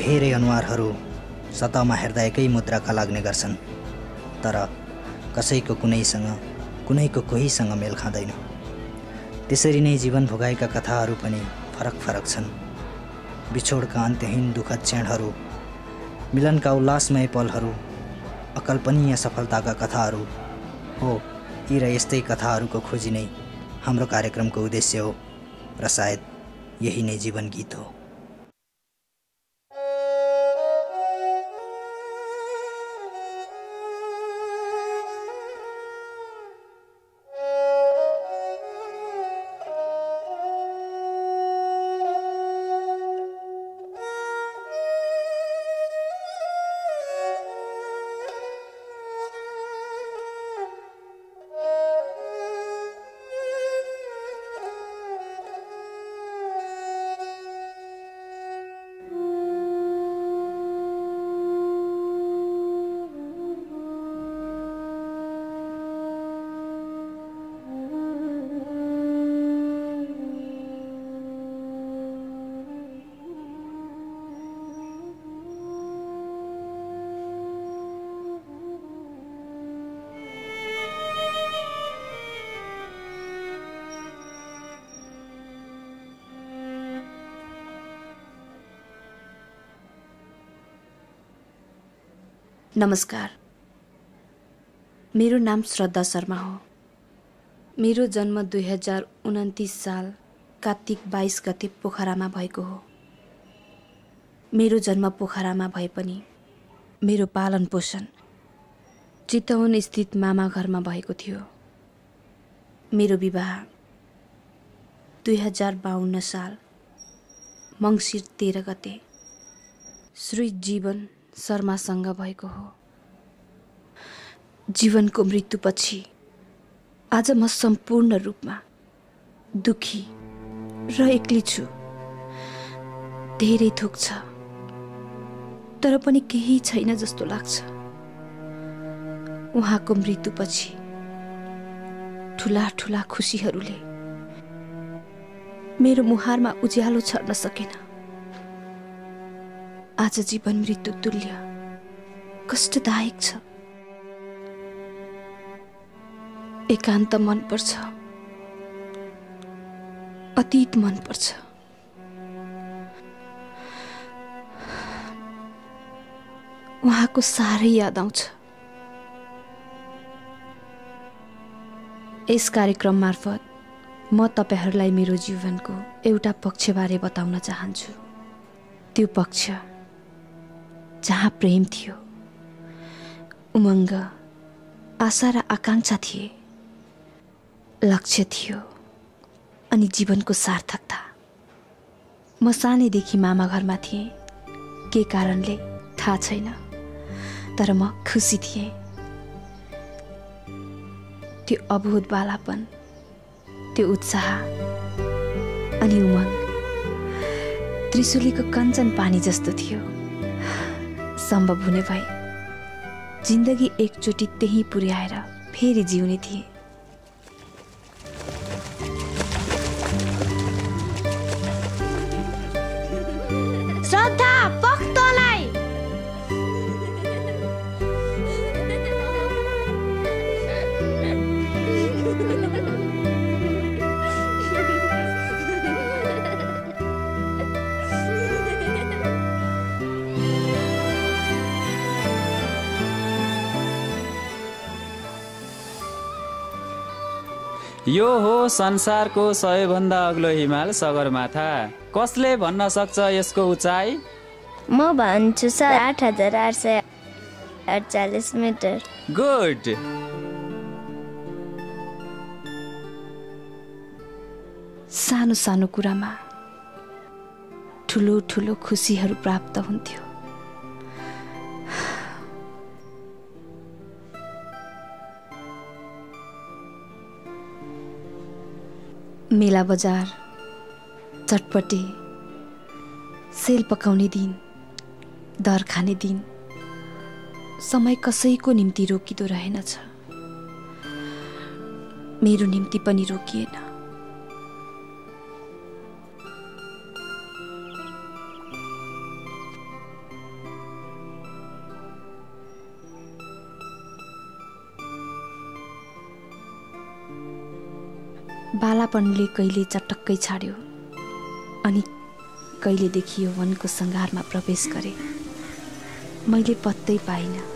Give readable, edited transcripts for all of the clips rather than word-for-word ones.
धेरै अनुहारहरू सतहमा हेर्दा एकै मुद्राका लाग्ने गर्छन्, तर कसैको कुनैको कोहीसँग मेल खाँदैन। त्यसरी नै जीवन भोगाएका कथाहरू पनि फरक फरक छन्। बिछोडका अन्त्यहीन दुःखद क्षणहरू, मिलनका उल्लासमय पलहरू, अकल्पनीय सफलताका कथाहरू हो। यी र यस्तै कथाहरूको खोजी नै हाम्रो कार्यक्रमको उद्देश्य हो र सायद यही नै जीवन गीत हो। नमस्कार, मेरो नाम श्रद्धा शर्मा हो। मेरो जन्म 2029 साल कार्तिक 22 गते पोखरामा भएको हो। मेरो जन्म पोखरामा भए पनि मेरो पालन पोषण चितवन स्थित मामा घरमा भएको थियो। मेरो विवाह 2052 साल मङ्सिर 13 गते श्री जीवन शर्मासँग भएको हो। जीवनको मृत्युपछि आज म सम्पूर्ण रूपमा दुखी र एक्लै छु। धेरै थोक छ, तर पनि केही छैन जस्तो लाग्छ। उहाँको मृत्युपछि ठुला ठुला खुसीहरूले मेरो मुहारमा उज्यालो छर्न सकेन। आज जीवन मृत्यु तुल्य कष्टदायक छ। एकान्त मन पर्छ, अतीत मन पर्छ। उहाँको साह्रै याद आउँछ। यस कार्यक्रम मार्फत म तपाईहरूलाई मेरो जीवनको एउटा पक्षबारे बताउन चाहन्छु। त्यो पक्ष जहाँ प्रेम थियो, उमङ्ग, आशा र आकांक्षा थिए, लक्ष्य थियो अनि जीवनको सार्थकता। म सानैदेखि मामा घरमा थिएँ, के कारणले थाहा छैन, तर म खुसी थिएँ। त्यो अबोध बालापन, त्यो उत्साह अनि उमङ्ग त्रिशुलीको कञ्चन पानी जस्तो थियो। सम्भव हुने भए जिन्दगी एकचोटि त्यही पुर्याएर फेरि जिउने थिए। श्रद्धा भक्तलाई यो हो संसारको सबैभन्दा अग्लो हिमाल सगरमाथा। कसले भन्न सक्छ यसको उचाइ? म भन्छु 8848 मिटर। गुड। सानो सानो कुरामा ठुलो ठुलो खुसीहरू प्राप्त हुन्थ्यो। मेला बजार, चटपटे, सेल पकाउने दिन, दर खाने दिन, समय कसैको निम्ति रोकिदो रहेनछ। मेरो निम्ति पनि रोकिएन। बालापनले कहिले चटक्कै छाड्यो अनि कहिलेदेखि यो वनको सङ्घारमा प्रवेश गरे। मैले पत्तै पाइनँ।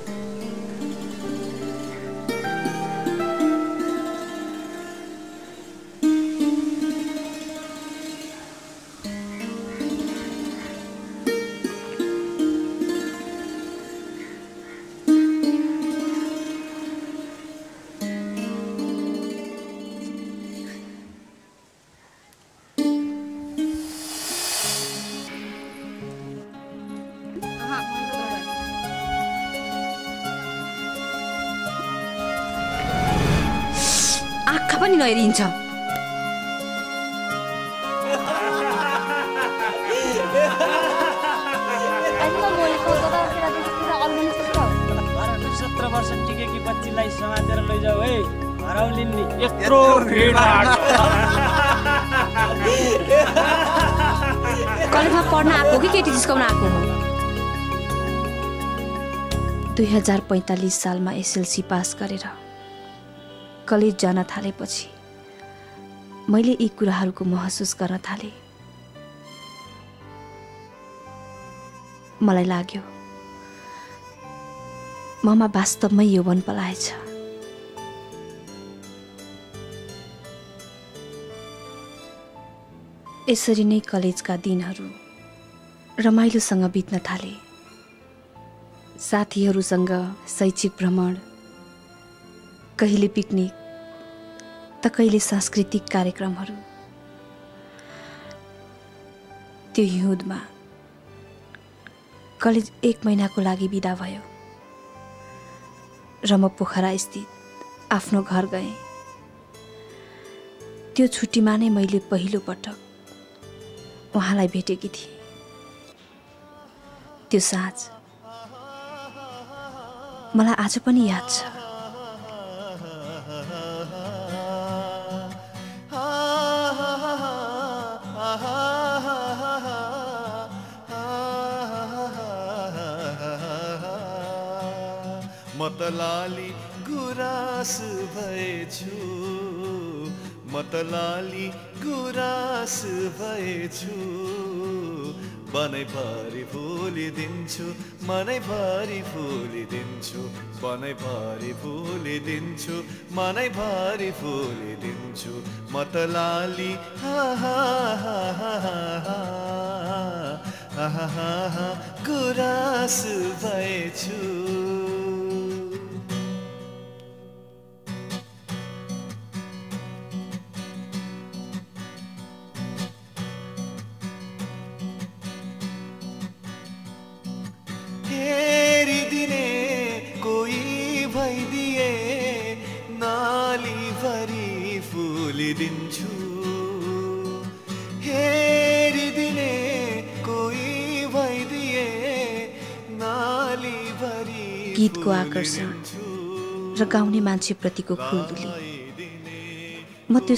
आँखा पनि नहेरिन्छ। वर्ष टिकेकी बच्चीलाई समातेर लैजाऊ है, हराउलिन् नि यत्रो भिडभाड। कलेजमा पढ्न आएको कि केटी जिस्काउन आएको हो? 2045 सालमा एसएलसी पास गरेर कलेज जान थालेपछि मैले यी कुराहरूको महसुस गर्न थालेँ। मलाई लाग्यो ममा वास्तवमै यौवन पलाएछ। यसरी नै कलेजका दिनहरू रमाइलोसँग बित्न थाले। साथीहरूसँग शैक्षिक भ्रमण, कहिले पिकनिक त कहिले सांस्कृतिक कार्यक्रमहरू। त्यो हिउँदमा कलेज 1 महिनाको लागि बिदा भयो र म पोखरा स्थित आफ्नो घर गएँ। त्यो छुट्टीमा नै मैले पहिलो पटक उहाँलाई भेटेकी थिएँ। त्यो साँझ मलाई आज पनि याद छ। मतलाली गुरास भएछु, मतलाली गुरास भएछु, बनैभरि फुलिदिन्छु, मनैभरि फुलिदिन्छु, बनैभरि फुलिदिन्छु, मनैभरि फुलिदिन्छु, मतलाली हा हा हा हा हा हा हा गुरास भएछु। दिन्छु हेरिदिने कोही भइदिए नाली भरि। गीतको आकर्षण र गाउने मान्छेप्रतिको खुलदुली, म त्यो